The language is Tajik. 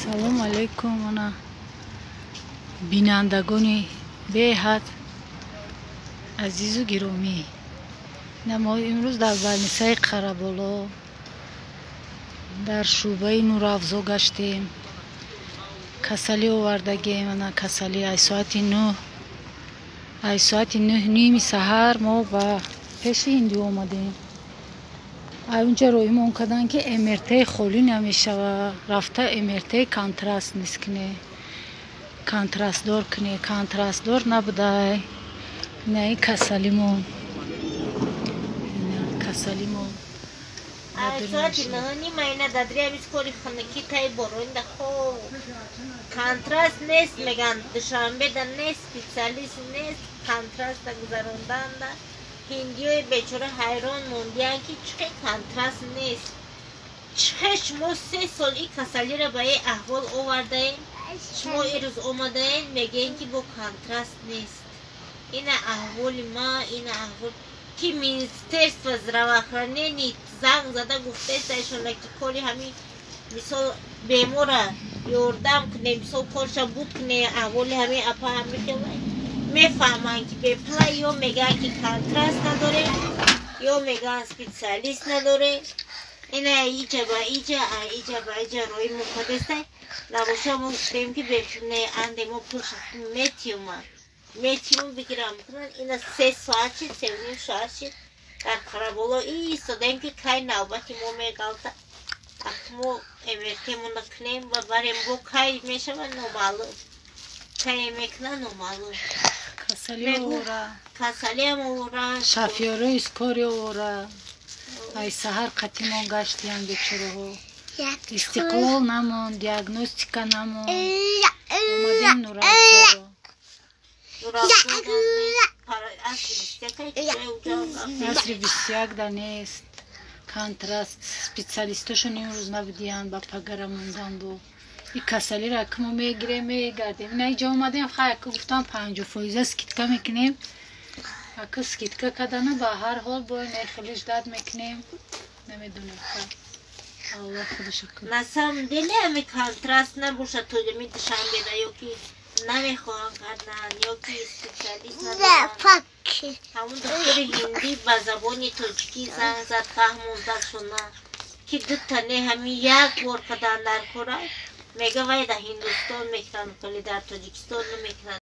Салому алайкум, ана бинандагони беҳад азизу гиромӣ. Мо имрӯз дар больницаи Қараболо, дар шӯъбаи Нурафзо гаштем. Касалӣ овардагем. Ана касалӣ ай соати 9, ай соати 9:30 саҳар мо ба пеши ҳиндӣ омадем. Ай унҷа роҳимон карданд, ки МРТ холӣ намешава, рафта МРТ контраст низ куне, контрастдор куне. Контрастдор набудай. Инаи касалимон, касалимон. Соати 9:30 ина дадриамиз кори хунукӣ, таи боронда хоб. Контраст нест, меган, Душанбеда нест, специалист нест контраста гузаронданда. Ҳиндиёи бечора ҳайрон мондиянд, ки чихе контраст нест, чихе шумо 3 сол ин касалиро ба ин аҳвол овардаем, шумо ирӯз омадаен, мегӯем, ки бо контраст нест. Ина аҳволи ма, ина аҳвол ки Министерство здравоохранения занг зада гуфтаистаишона, ки кори ҳамин, мисол, бемора ёрдам куне, мисол, корша буд куне. Аҳволи ҳамин апа ҳами хела мефаҳманд, ки бепула. Ё мегӯянд, ки контраст надорем, ё мегӯянд, специалист надорем. Ина иҷа ба иҷа, иҷа ба иҷа роҳи муқаддеста набоша. Мо гуфтем, ки бепул не, анде мо пулша метиюма, метиюм, бигирам кунан. Ина 3 соат шид, 3:30 соат шид, дар Қараболо истодаем, ки кай навбати мо меғалта, мо МРТмона кунем ва барем. Бо кай мешава, номаълум, кай мекуна, номаълум. Касалӣ овора. Касалиам овора. Шофёрои скорый овора. Ай саҳар қатимон гаштиян бечораҳо. Истиқлол намонд, диагностика намонд, омадем Нурафзо. Асри 21 да нест контраст, специалистошон имрӯз набудиянд, ба пагара мондан. Бо и касалиро ки мо мегирем, мегардем, ина иҷо омадем. Хай, ку гуфтам, 50 фоиза скидка мекунем. Аку скидка кардана, ба ҳар ҳол бо хеле ждать мекунем. Намедонем, хай, Аллоҳ худоша. На самом деле ами контраст набошад, тоҷами Душанбеда ё ки намехоҳанд кардан, ё ки специалист надоранд. Ҳамун доктори ҳиндӣ ба забони тоҷикӣ занг зад, фаҳмонда шуна, ки дута не, ҳамин як бор кадан дар кора. Мега, вай дар Ҳиндустон мекунанд, вале дар Тоҷикистон намекунанд.